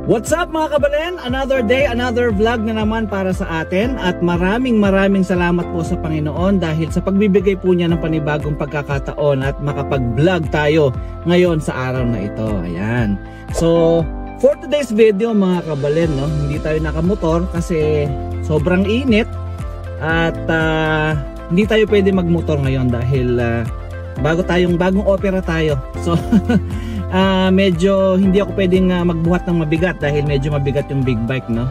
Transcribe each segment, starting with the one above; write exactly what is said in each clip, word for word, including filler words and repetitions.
What's up, mga kabalen? Another day, another vlog na naman para sa atin. At maraming maraming salamat po sa Panginoon dahil sa pagbibigay po niya ng panibagong pagkakataon at makapag-vlog tayo ngayon sa araw na ito. Ayan. So, for today's video, mga kabalen, no, hindi tayo nakamotor kasi sobrang init at ah, hindi tayo pwede magmotor ngayon dahil ah, bago tayong bagong opera tayo. So, ah, medyo hindi ako pwedeng ah, magbuhat ng mabigat dahil medyo mabigat yung big bike, no?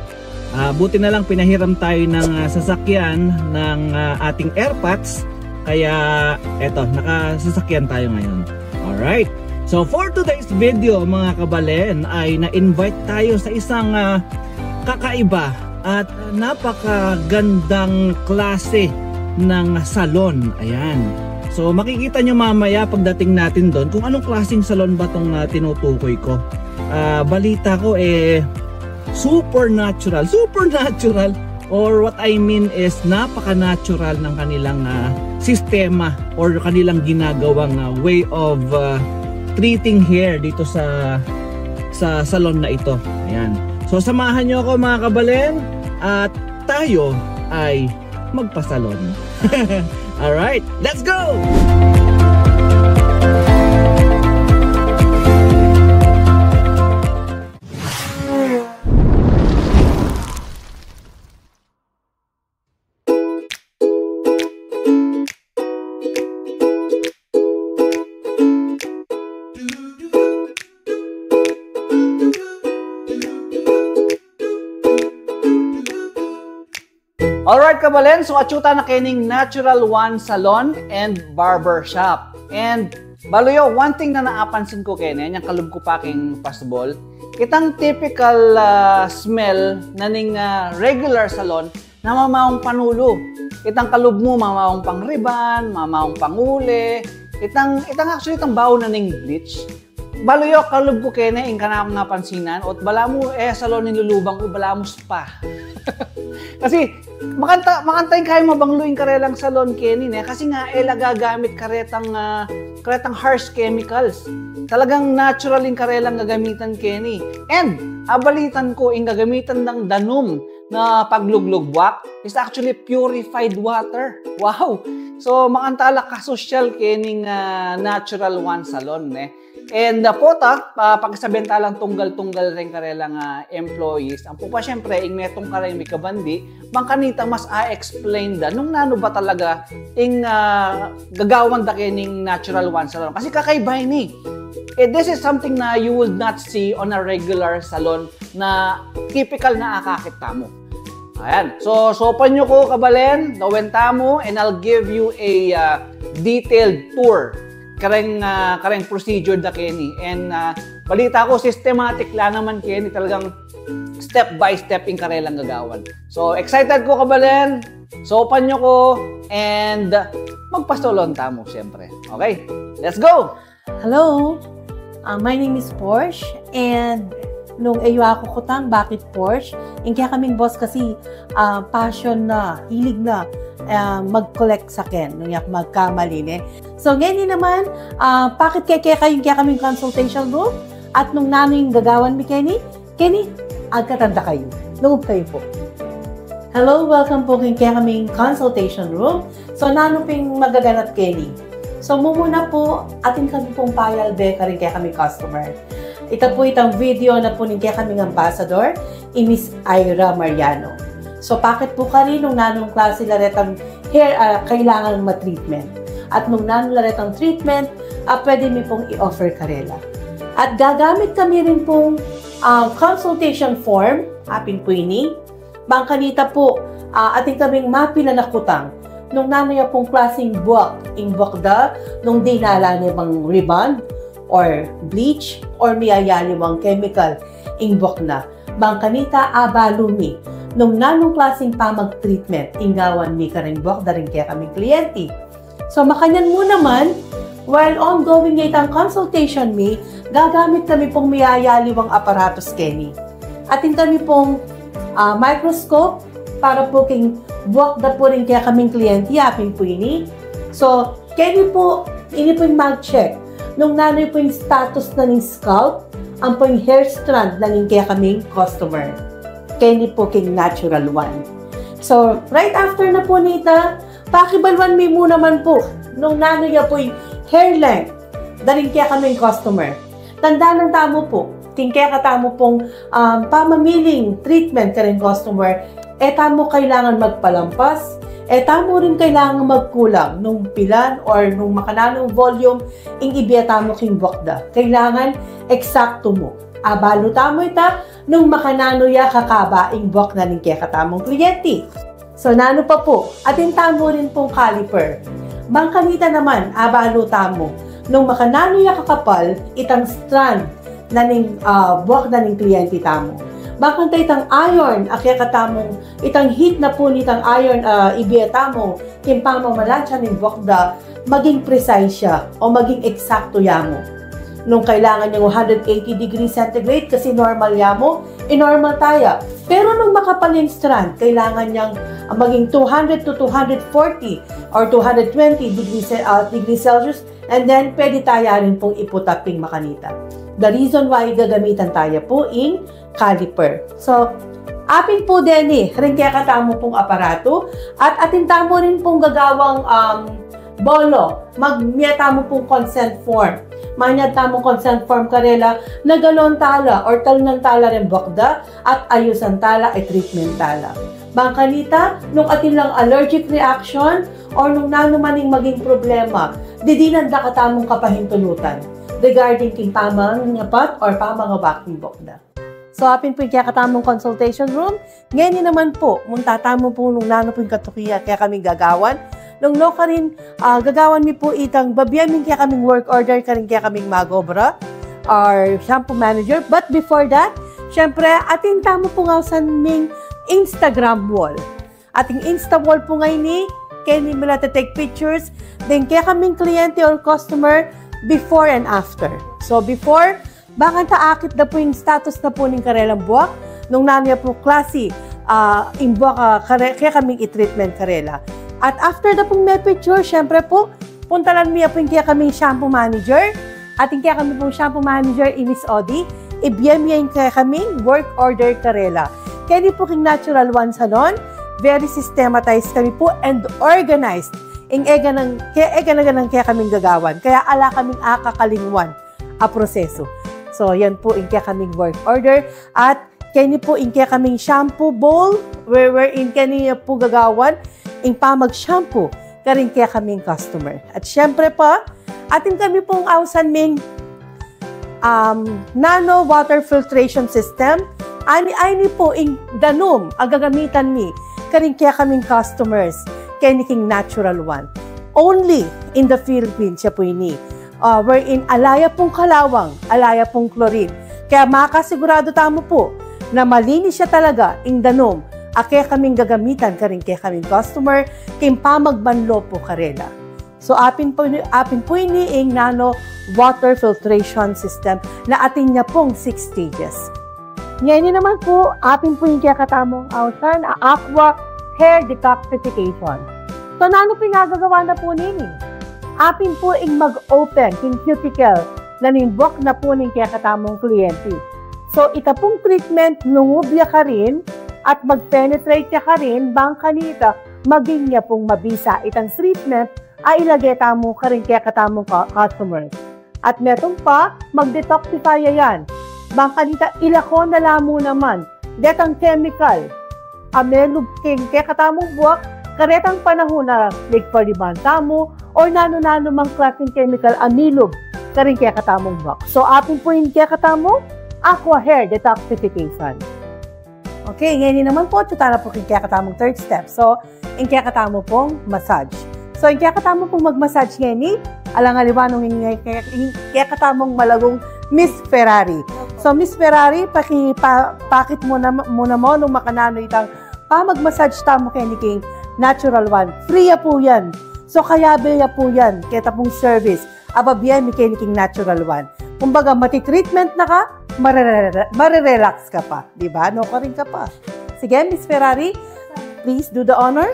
Ah, buti na lang pinahiram tayo ng ah, sasakyan ng ah, ating airpods. Kaya eto, nakasasakyan tayo ngayon. Alright. So for today's video, mga kabalen, ay na-invite tayo sa isang ah, kakaiba at napakagandang klase ng salon. Ayan. So makikita nyo mamaya pagdating natin doon kung anong klaseng salon ba tong ah, tinutukoy ko. Ah, balita ko eh supernatural. Supernatural, or what I mean is napaka-natural ng kanilang ah, sistema or kanilang ginagawang ah, way of ah, treating hair dito sa sa salon na ito. Ayan. So samahan nyo ako, mga kabalen, at tayo ay magpasalon. Alright, let's go! Alright, kabalen, so atyu ta na kening Natural One Salon and Barber Shop. And balu yu, one thing na naapansin ku keni, inyang kalub ku pa king fastball, itang typical ah, smell na ning ah, regular salon na mamaung panulu. Itang kalub mu, mamaung pang-rebond, mamaung pang-uli. Itang, itang actually, itang baho na ning bleach. Balu yu, kalub ku keni, ing kanakung napansinan, ot balamu e salon ing lulubang ku, balamu spa. Kasi makanta, makanta ing kayang mabanglu ing karelang salon keni, ne? Kasi nga e la gagamit karetang ah, karetang harsh chemicals. Talagang natural ing karelang gagamitan keni. And abalitan ku, ing gagamitan dang danum na pagluglug buak is actually purified water. Wow! So makanta la kasosyal kening ah, Natural One Salon, ne? And ah, pota, ah, pakisabian ta lang tunggal-tunggal reng karelang ah, employees. Ampo pa, siyempre, ing metung kareng mikabandi, bang kanita mas a-explain da nung nanu ba talaga ing ah, gagawan da kening Natural One Salon. Kasi kakaiba ini. Eh, this is something na you would not see on a regular salon na typical na akakit tamu. Ayan. So, sopan yu ku, kabalen, gawan tamu, and I'll give you a ah, detailed tour kareng ah, kareng procedure da keni. And ah, balita ku, systematic la naman keni, talagang step by step ing karelang gagawan. So excited ku, kabalen, sopan yu ku, and magpasalon tamu, siyempre. Okay, let's go! Hello, uh, my name is Porsche, and nung e yu aku kutang bakit Porsche, ing kekaming boss kasi ah, passion na, hilig na ah, mag-collect saken nung e aku magkamali, ne. So ngeni naman, ah, pakit ke kekayu ing kekaming consultation room at nung nanu ing gagawan mi keni, keni, agkatan da kayu. Loob kayu pu. Hello, welcome pu king kekaming consultation room. So nanu pung magaganap keni? So mumuna pu, atin kami pung payalbe karing kekaming customer. Ita pu itang video na pu ning kekaming ambassador, i Miss Ira Mariano. So pakit pu karin nung nanung klase la retang hair ah, kailangan ma-treatment. At nung nanu la retang treatment ah, pwede mi pung i-offer karela. At gagamit kami rin pung ah, consultation form, apin pu ini. Bang kanita pu, ah, atin kaming mapilan a kutang nung nanu ya pung klasing buak ing buak da, nung dinala ne bang rebond or bleach or miyayaliwang chemical ing buak na. Bang kanita, abalu mi nung nanung klasing pamag-treatment ing gawan mi karing buak da ring kekaming kliyente. So makanyan mu naman, while ongoing ya itang consultation mi, gagamit kami pung miyayaliwang aparatus keni. Atin kami pung ah, microscope para pu king buak da pu ring kekaming kliyente, apin pu ini. So keni pu, ini pu ing mag-check nung nanu pu ing status na ning scalp ampo ing hair strand na ning kekaming customer. Keni po king natural one. So, right after na po nita, pakibaluan mi mu naman po nung nanu ya po ing hair length da ning kekaming customer. Tandanan tamu po, king kekatamu pung, um, pamamiling treatment karing customer, e tamu kailangan magpalampas, e tamu rin kailangan magkulang nung pilan or nung makananung volume ing ibie tamu king buak da. Kailangan eksakto mu. Abalu tamu ita nung makananu ya kakaba ing buak na ning kekatamung kliyente. So, nanu pa po, atin tamu rin pung caliper. Bang kanita naman, abalu tamu nung makananu ya kakapal itang strand na ning, ah, buak na ning kliyente tamu. Bang kanita itang iron, a kekatamung, itang heat na po nitang iron, ah, ibie tamu, king pamamalantsa ning buak da, maging precise ya o maging eksakto ya mu. Nung kailangan yang one hundred eighty degrees centigrade kasi normal ya mu, i-normal taya. Pero nung makapal ing strand, kailangan yang, ah, maging two hundred to two hundred forty or two hundred twenty degrees, ah, degrees Celsius, and then pwede taya rin pung iputap ing makanita. The reason why gagamitan taya po ing caliper. So, apin po deni ring kekatamu pung aparatu, at atin tamu rin pung gagawang, um, bolo, magmie tamu pung consent form. Manyad tamu consent form karela, na galon tala or talnan tala ring buak da, at ayusan tala, i-treatment tala. Bang kanita, nung atin lang allergic reaction, or nung nanu man ing maging problema, didinan da katamung kapahintulutan regarding king pamangapat or pamangawak ning buak da. So, apin po ing kekatamung consultation room. Ngeni naman po, munta tamu po nung nanu po ing katuki a kekaming gagawan. Nung nukarin, ah, gagawan mi po itang babie mi ing kekaming work order karing kekaming mag-obra, our shampoo manager. But before that, syempre, atin tamu pung ausan ming Instagram wall. Ating Insta wall po ngeni, keni mi la te-take pictures deng kekaming kliyente or customer before and after. So before, bang kanita akit da po ing status na po ning karelang buak, nung nanu ya po klasi, ah, ing buak, ah, kare-, kekaming i-treatment karela. At after da pung me-picture, syempre po, puntalan mi ya po ing kekaming shampoo manager. At ing kekami pung shampoo manager, i Miss Odi, ibie mi ya ing kekaming work order karela. Keni po king Natural One Salon, very systematized kami po and organized. Ing e ga nang, ke, e ga nang kekaming gagawan. Kaya ala kaming akakalingwan a proseso. So, yan po ing kekaming work order. At keni po ing kekaming shampoo bowl, where, wherein keni po gagawan ing pamag-shampoo karing kekaming customer. At syempre pa, atin kami pung ausan ming, um, nano water filtration system. Ayni, ayni po ing danum a gagamitan mi karing kekaming customers keni king Natural One. Only in the Philippines ya po ini. Ah, wherein ala ya pung kalawang, ala ya pung chlorine. Kaya makasigurado tamu po na malinis ya talaga ing danum a kekaming gagamitan karing kekaming customer king pamagbanlo po karela. So, apin po, apin po ini ing nano water filtration system na atin ya pung six stages. Ngeni naman po, apin po ing kekatamung ausan a aqua hair detoxification. So, nanu po ing agagawan na po nini? Apin po ing mag-open king cuticle na ning buak na po ning kekatamung kliyente. So, ita pung treatment, lungub ya karin at mag-penetrate ya karin, bang kanita maging ya pung mabisa itang treatment a ilage tamu karing kekatamung cu-, customers. At metung pa, mag-detoxify ya yan. Bang kanita ilako na la mu naman detang chemical a melub king kekatamung buak, karetang panahun a migpaliban tamu, or nanu-nanu mang klaseng chemical a milub karing kekatamung buak. So, apin po ing kekatamung aqua hair detoxification. Okay, ngeni naman po, tutu na po king kekatamung third step. So, ing kekatamu pung massage. So, ing kekatamu pung mag-massage ngeni, alang aliwa nung ing, ing kekatamung malagung Miss Ferrari. So, Miss Ferrari, paki-, pa-, pakit mu na, mu na mu nung makananu itang pamag-massage tamu keni king Natural One. Free ya po yan. So, kayabe ya po yan keta pung service a babie mi keni king Natural One. Kumbaga, mati-treatment na ka, marere-, marerelax ka pa. Di ba? Nukarin ka pa. Sige, Miss Ferrari, please do the honor.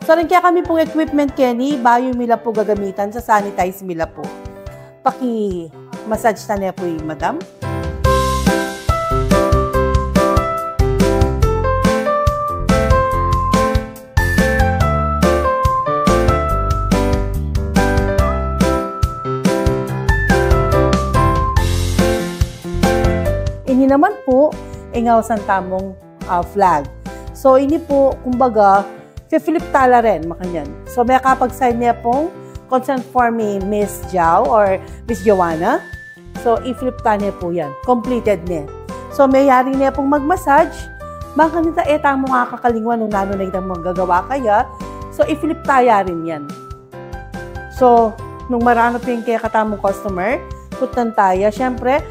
So, ring kekami pung equipment keni, bayu mi la po gagamitan, sa-sanitize mi la po. Paki-massage ta ne po i Madam. pu, ing ausan tamung, ah, flag. So, ini pu, kumbaga, fi-flip ta la rin, makanyan. So, mekapag-sign ne pung consent form i Miss Jao or Miss Joanna. So, i-flip ta ne pu yan. Completed ne. So, meyari ne pung mag-massage. Makanita, e tamu nga kakalingwan nung nanu na itang magagawa kaya. So, i-flip ta ya rin yan. So, nung maranu pin kekatamung customer, kutnan ta ya. Siyempre,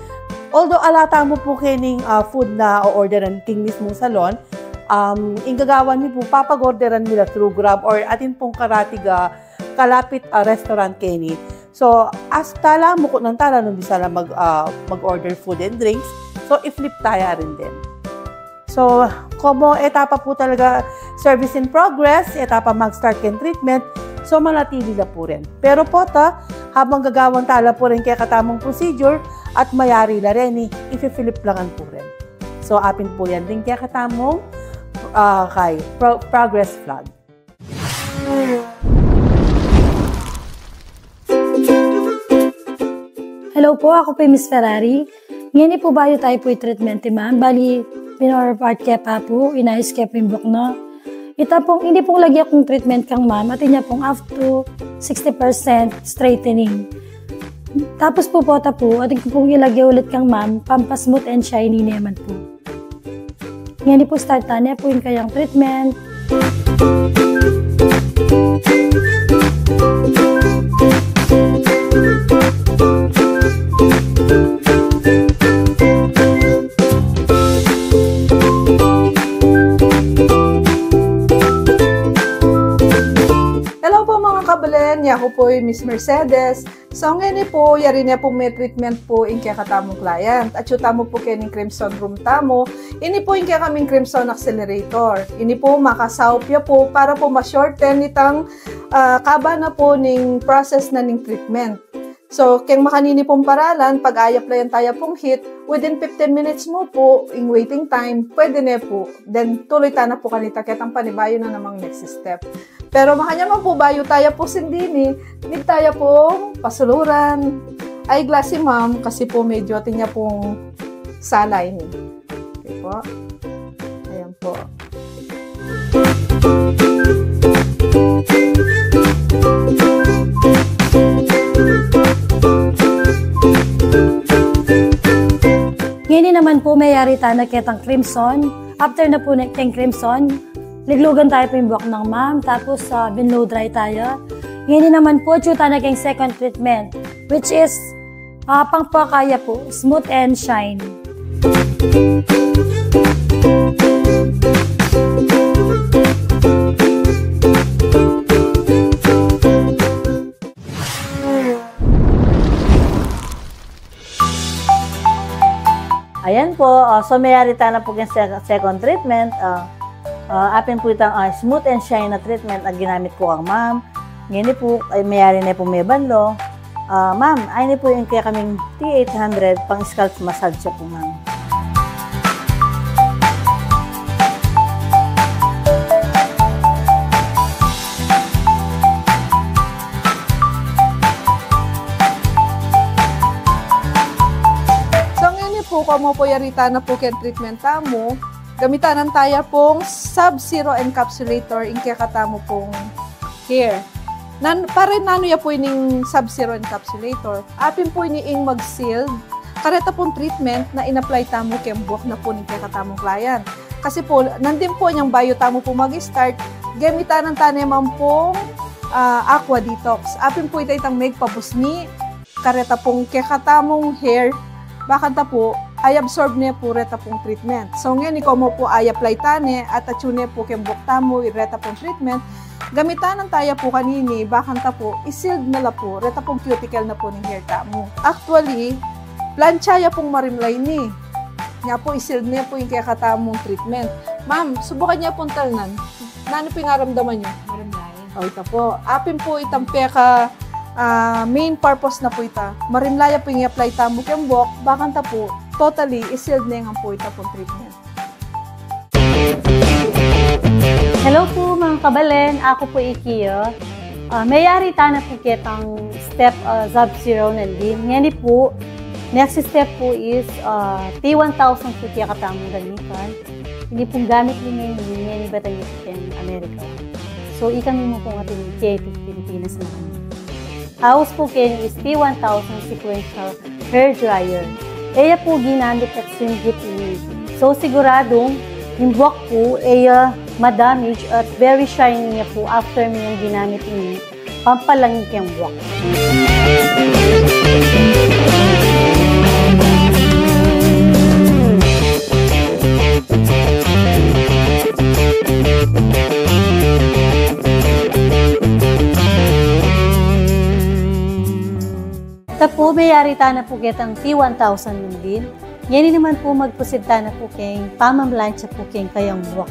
although ala tamu pu kening, ah, food na o-orderan king mismung salon, um, ing gagawan mi pu, papag-orderan mi la through Grab or atin pung karati ga kalapit, ah, restaurant keni. So, ask ta la, kutnan ta la nung bisa la mag, ah, mag-order food and drinks. So, i-flip ta ya rin din. So, komo e ta pa pu talaga service in progress, e ta pa mag-start keng treatment, so manatili la pu rin. Pero pota, habang gagawan ta la pu rin kekatamung procedure, at mayari la rin, i-flip la ngan pu rin. So, apin pu yan ding kekatamung, ah, kay pro-, progress flag. Hello po, aku po i Miss Ferrari. Ngeni po bayu tayu po i-treatment i Ma'am. Bali, pinoreport ke pa po, inayos ke po ing buhok na. Ita pong, ini pong lagyu kung treatment kang Ma'am, atin ya pong up to sixty percent straightening. Tapos po pota po, atin ku pong ilagyu ulit kang Ma'am, pampa-smooth and shiny naman po. Ngeni po, start ta ne po ing kayang treatment. Hello po, mga kabalen, yaku po i Miss Mercedes. So, ngeni po, yari ne pung me-treatment po ing kekatamung client. Atyu tamu po kening Crimson Room tamu. Ini po ing kekaming Crimson Accelerator. Ini po, makasaup ya po para po ma-shorten itang, ah, kaba na po ning process na ning treatment. So, keng makanini pong paralan, pag a-apply-an taya pong heat, within fifteen minutes mu po ing waiting time, pwede ne po. Then, tuloy ta na po kanita ketang panibayu na namang next step. Pero makanyan man po, bayu taya po sindini, need taya pong pasuluran. Ay, glass i Ma'am, kasi po medyu atin ya pong sala ini. Okay po. Ayan po. Ngeni naman po, meyari ta na ketang Crimson. After na po na keng Crimson, liglugan taya po ing buhok nang Ma'am, tapos, ah, binlow dry taya. Ngeni naman po, atyu ta na keng second treatment, which is, ah, pang pakaya po, smooth and shine. Ayan po, ah, so meyari ta na po keng sec-, second treatment. Ah, ah, apin po itang, ah, smooth and shine na treatment a ginamit po kang Ma'am. Ngeni po, ay, meyari ne pong mebanlo. Ah, Ma'am, ayni po ing kekaming T eight hundred pang scalp massage ya po, Ma'am. So, ngeni po, komo po yari ta na po keng treatment tamu, gamitanan taya pong Sub-Zero Encapsulator ing kekatamu pong hair. Nan, para nanu ya po ining Sub-Zero Encapsulator? Apin po ini ing mag-sealed kareta pong treatment na in-apply tamu keng buhok na po ning kekatamung client. Kasi po, nandin po inyang bayu tamu po mag-start, gamitanan ta ne man pong, ah, Aqua Detox. Apin po ita itang megpabusni kareta pong kekatamung hair, bakanta po, ay absorb ne po reta pong treatment. So, ngeni komo po ay apply ta ne at atyu ne po keng buhok tamu i reta pong treatment, gamitanan taya po kanini, bakanta po, i-sealed na la po reta pong cuticle na po ning hair tamu. Actually, plantsa ya pong marimla ini. Nya po, i-sealed ne po ing kekatamung treatment. Ma'am, subukan ya pong talnan. Nanu pong aramdaman yu? Marimla ya. O, ita po. Apin po itang peka, ah, main purpose na po ita. Marimla ya po ing i-apply tamu keng buhok, bakanta po, totally, i-sealed ne ngan po ita pong treatment. Hello po, mga kabalen. Aku po i Kia. Ah, meyari ta na po ketang step, ah, Sub-Zero nandin. Ngeni po, Next step po is, ah, T one thousand po kaya katamung gamitan. Ini pung gamit mi ngeni, ngeni batan yu keng Amerika. So, ikami mu pung atin keti Pilipinas naman. Tapos po keni is T one thousand sequential hair dryer. Eya po ginamit at singgit ini. So, siguradung yung buwak po, eya ma-damage at very shiny niya po after mi yung ginamit ini. Pampalangi keng buwak. Ita po, mayari tana po ketang T one thousand nung din. Ngeni naman po, mag-proceed tana po keng pamamlantsa po keng kayang buwak.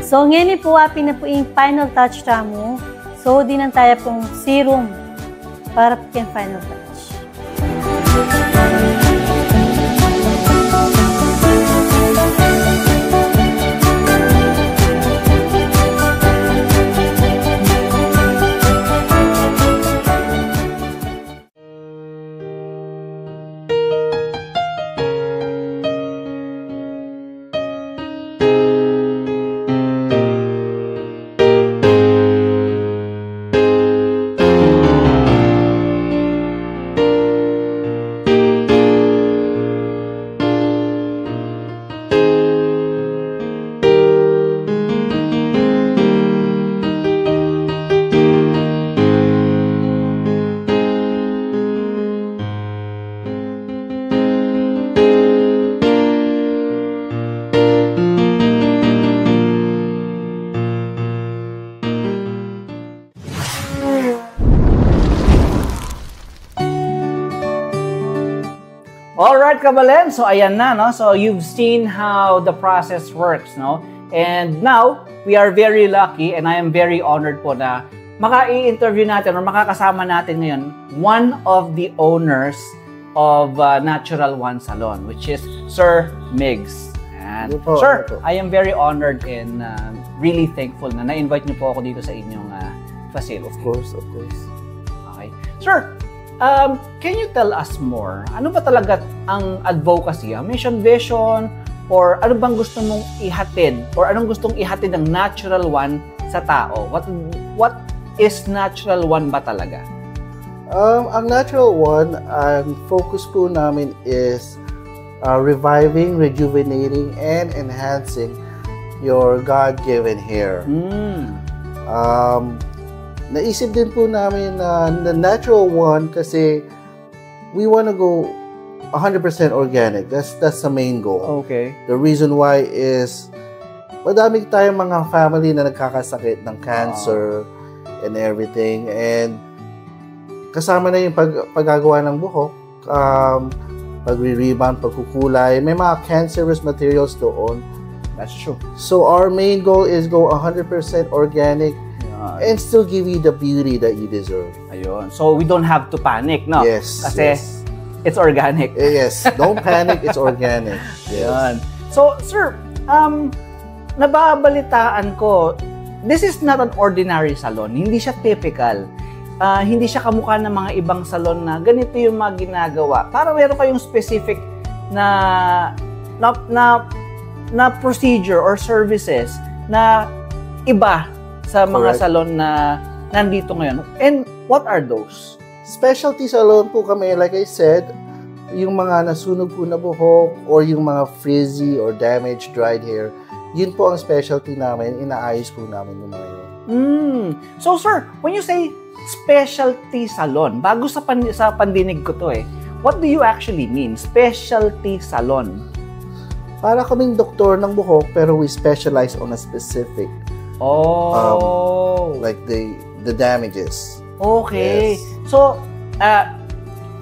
So, ngeni po, apin na po ing final touch tamu. So, dinan taya pong serum para po keng final touch. Alright, Kabalen. So, ayan na, no? So, you've seen how the process works, no? And now, we are very lucky and I am very honored po na makai-interview natin or makakasama natin ngayon one of the owners of uh, Natural One Salon, which is Sir Migs. And, Ano po, sir, ano po? I am very honored and uh, really thankful na na-invite niyo po ako dito sa inyong uh, facility. Of course, of course. Okay. Sir, um, can you tell us more? Ano ba talaga ang advocacy, ang mission, vision, or ano bang gusto mong ihatid? Or anong gustong ihatid ng Natural One sa tao? What, what is Natural One ba talaga? Um, ang Natural One, ang focus po namin is uh, reviving, rejuvenating, and enhancing your God-given hair. Mm. Um, naisip din po namin na, na Natural One kasi we want to go one hundred percent organic. That's that's the main goal. Okay. The reason why is madami tayong mga family na nagkakasakit ng cancer and everything, and kasama na yung pag paggagawa ng buhok, um, pagre-rebond, pagkukulay. May mga cancerous materials doon. That's true. So our main goal is go one hundred percent organic and still give you the beauty that you deserve. Ayun. So we don't have to panic, no? Yes, Kasi yes. It's organic. Eh, yes, don't panic, it's organic. Yes. Ayun. So, sir, um, nababalitaan ko, this is not an ordinary salon. Hindi siya typical. Ah, hindi siya kamukha ng mga ibang salon na ganito yung mga ginagawa. Parang meron kayong specific na na, na, na procedure or services na iba sa mga Correct. salon na nandito ngayon. And what are those? Specialty salon po kami, like I said, yung mga nasunog po na buhok or yung mga frizzy or damaged, dried hair, yun po ang specialty namin, inaayos po namin yung mga yun. Mm. So, sir, when you say specialty salon, bago sa, pan sa pandinig ko to eh, what do you actually mean, specialty salon? Para kaming doktor ng buhok, pero we specialize on a specific, Oh. um, like the the damages. Okay. Yes. So, uh,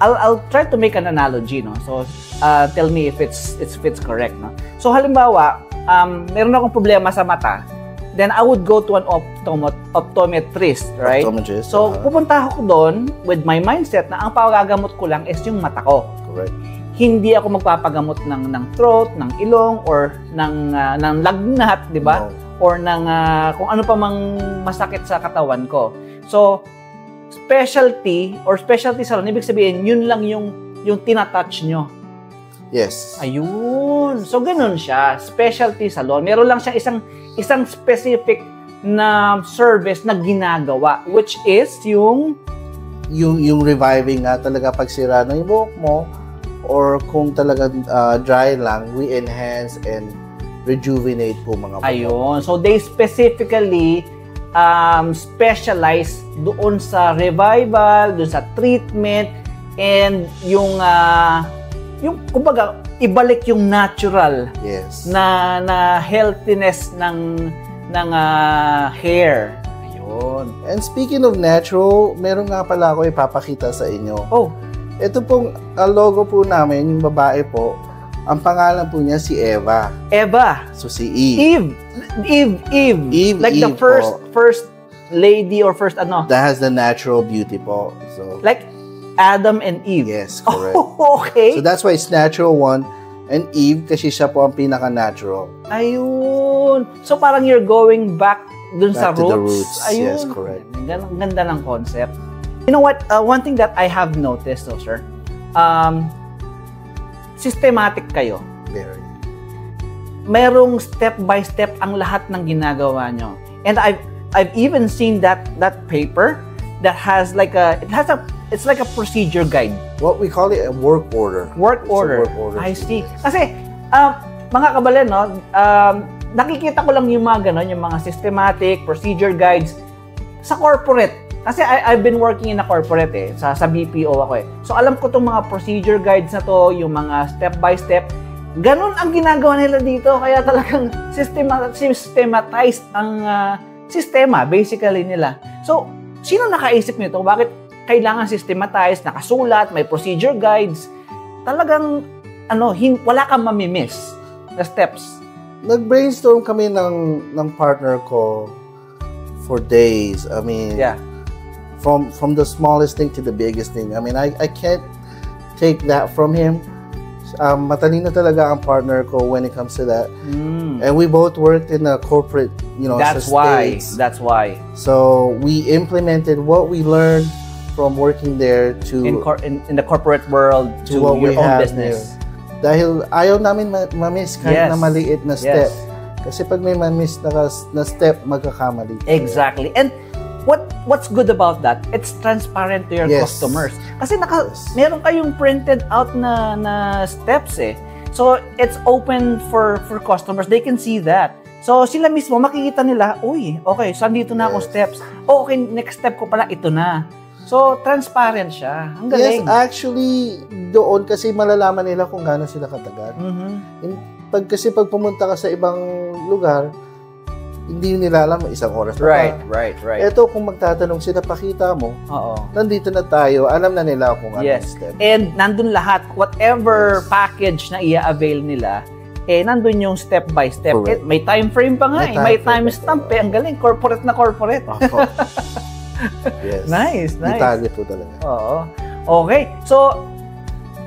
I'll, I'll try to make an analogy, no? So, uh, tell me if it's, it's, if it's correct, no? So, halimbawa, um, meron akong problema sa mata, then I would go to an optomo- optometrist, right? Optometrist, So, uh-huh. pupunta ako doon with my mindset na ang pagagamot ko lang is yung mata ko. Correct. hindi ako magpapagamot ng, ng throat, ng ilong, or ng, ah, ng lagnat, di ba? No. Or ng, ah, kung ano pa mang masakit sa katawan ko. So, specialty or specialty salon, ibig sabihin, yun lang yung, yung tinatouch nyo. Yes. Ayun. So, ganun siya. Specialty salon. Meron lang siya isang, isang specific na service na ginagawa, which is yung Yung, yung reviving nga talaga pag sira na yung buhok mo, or kung talagang ah, dry lang, we enhance and rejuvenate po, mga buhok. Ayun. So, they specifically um, specialize doon sa revival, doon sa treatment, and yung, ah, yung, kumbaga, ibalik yung natural Yes. na, na healthiness ng, ng ah, hair. Ayun. And speaking of natural, meron nga pala ako ipapakita sa inyo. Oh, Ito pong ah, logo po namin, yung babae po, ang pangalan po niya si Eva. Eva. So si Eve. Eve. Eve, Eve. Eve, Like the Eve first, po. first lady or first ano. That has the natural beauty po. So, Like Adam and Eve. Yes, correct. Oh, okay. So that's why it's natural one and Eve kasi siya po ang pinaka-natural. Ayun. So parang you're going back dun sa Back to the roots. Roots. Ayun. Yes, correct. Ganda, ganda ng concept. You know what? Uh, one thing that I have noticed, though, sir, um, systematic kayo. Very. Merong step by step ang lahat ng ginagawa nyo. And I've I've even seen that that paper that has like a it has a it's like a procedure guide. What we call it a work order. Work It's a order. Work order. I see. Kasi, um, mga kabalen, no, um, nakikita ko lang yung mga ganon, yung mga systematic, procedure guides sa corporate. Kasi I, I've been working in a corporate eh, sa, sa B P O ako eh. So alam ko tong mga procedure guides na to, yung mga step by step. Ganon ang ginagawa nila dito, kaya talagang systema, systematized ang ah, sistema, basically nila. So, sino nakaisip nito? Bakit kailangan systematized, nakasulat, may procedure guides? Talagang, ano, hin- wala kang mamimiss na steps. Nag-brainstorm kami ng, ng partner ko for days. I mean, Yeah. from from the smallest thing to the biggest thing. I mean, I, I can't take that from him. Um, matalino talaga ang partner ko when it comes to that. Mm. And we both worked in a corporate, you know, That's sa why. States. That's why. So we implemented what we learned from working there to In, cor- in, in the corporate world to to, what your we own have business. Here. Dahil ayaw namin ma- ma-miss kahit Yes. na maliit na Yes. step. Kasi pag may ma-miss na, kas- na step, magkakamali. Exactly. And what what's good about that? It's transparent to your Yes. Customers. Kasi naka, Yes. meron kayong printed out na, na steps eh. So, it's open for for customers. They can see that. So, sila mismo, makikita nila, uy, okay, so andito na ako Yes. steps. Oh, okay, next step ko pala, ito na. So, transparent siya. Ang Yes, galing. Actually, doon kasi malalaman nila kung gaano sila katagal. Mhm. In, pag kasi pag pumunta ka sa ibang lugar, hindi nila alam, isang oras na Right, ba. Right, right. Eto, kung magtatanong sila, pakita mo, Oo. Nandito na tayo, alam na nila kung anong Yes. Step. And nandun lahat, whatever Yes. Package na i-avail nila, eh, nandun yung step by step. Correct. Eh, may time frame pa nga May eh. May time frame timestamp pa. Eh. Ang galing, corporate na corporate. Opo. Yes. Nice, nice. Detalye po talaga. Oo. Okay. So,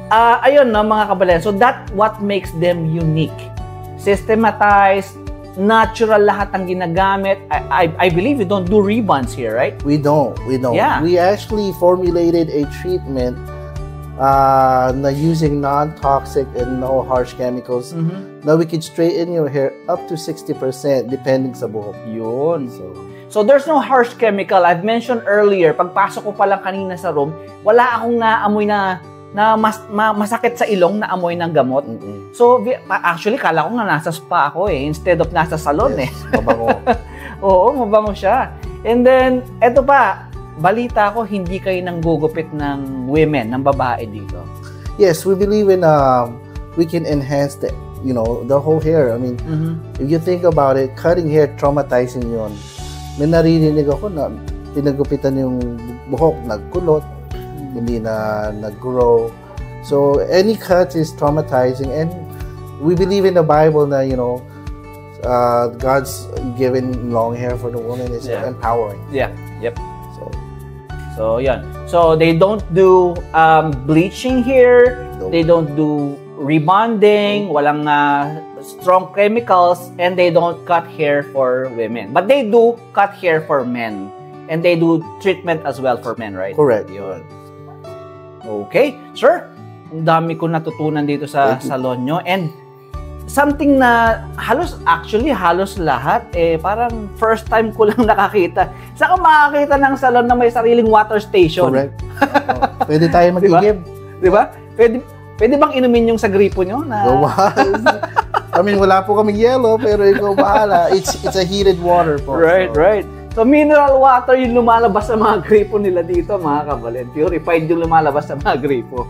ah, ayun, no, mga kabalen. So, that what makes them unique. Systematized, natural lahat ang ginagamit. I, I, I believe you don't do rebonds here, right? We don't. We don't. Yeah. We actually formulated a treatment uh, na using non-toxic and no harsh chemicals Mhm. na we could straighten your hair up to sixty percent depending sa buhok. Yun. So, So, there's no harsh chemical. I've mentioned earlier, pagpasok ko pa lang kanina sa room, wala akong naamoy na, na mas, ma- masakit sa ilong na amoy ng gamot. mm-mm. So, vi- pa- actually, kala ko nga nasa spa ako eh, instead of nasa salon eh. Yes, mabango. Oo, mabango siya. And then, eto pa, balita ko, hindi kayo nanggugupit ng women, ng babae dito. Yes, we believe in um, we can enhance the, you know, the whole hair. I mean, Mhm. if you think about it, cutting hair, traumatizing yun. May naririnig ako na pinagupitan yung buhok, nagkulot, hindi na nag-grow. So any cut is traumatizing, and we believe in the Bible na, you know, uh, God's given long hair for the woman is Yeah. empowering. Yeah, yep. So So, yun. So, they don't do um, bleaching here. No. They don't do rebonding. Walang uh, strong chemicals. And they don't cut hair for women. But they do cut hair for men. And they do treatment as well for men, right? Correct. Yun. Okay. Sir, ang dami ko natutunan dito sa Thank you. Salon nyo. And something na halos, actually, halos lahat, eh, parang first time ko lang nakakita. Saan ka makakita ng salon na may sariling water station? Correct. Opo. Pwede tayo Di ba? mag-igib. Di ba? Pwede, pwede bang inumin yung sa gripo nyo? Na... Gawa. I mean, wala po kaming yelo, pero ikaw bahala. It's it's a heated water po. Right, So, right. So, mineral water yung lumalabas sa mga gripo nila dito, mga kabalen. Purified yung lumalabas sa mga gripo.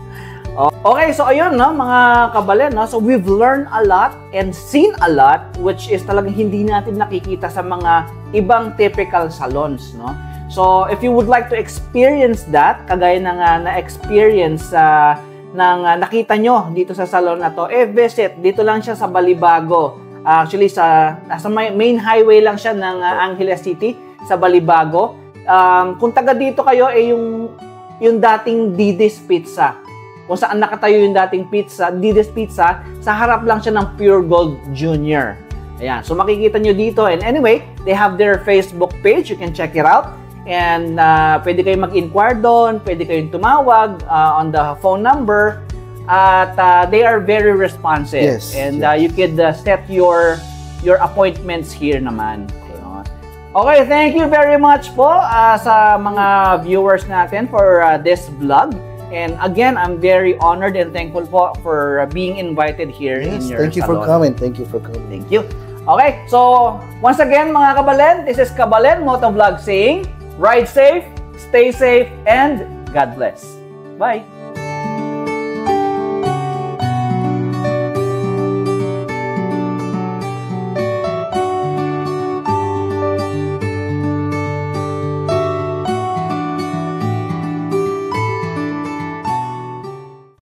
O- Okay, so ayun, no, mga kabalen, no? So, we've learned a lot and seen a lot, which is talagang hindi natin nakikita sa mga ibang typical salons, no? So, if you would like to experience that, kagaya ng uh, na-experience sa ng uh, nakita nyo dito sa salon na to, eh, visit. Dito lang siya sa Balibago. Actually, sa nasa may, main highway lang siya ng uh, Angeles City, sa Balibago. Um, kung taga dito kayo, eh, yung, yung dating Didi's Pizza. Kung saan nakatayo yung dating pizza, Didi's Pizza, sa harap lang siya ng Pure Gold Junior. Ayan. So, makikita nyo dito. And anyway, they have their Facebook page. You can check it out. And uh, pwede kayong mag-inquire doon, pwede kayong tumawag uh, on the phone number. At uh, they are very responsive. Yes, And yes. Uh, you could uh, set your your appointments here naman. Ayun. Okay, thank you very much po uh, sa mga viewers natin for uh, this vlog. And again, I'm very honored and thankful po for uh, being invited here in Yes, your thank you for salon. coming. Thank you for coming. Thank you. Okay, so once again, mga kabalen, this is Kabalen Motovlog saying, ride safe, stay safe, and God bless. Bye!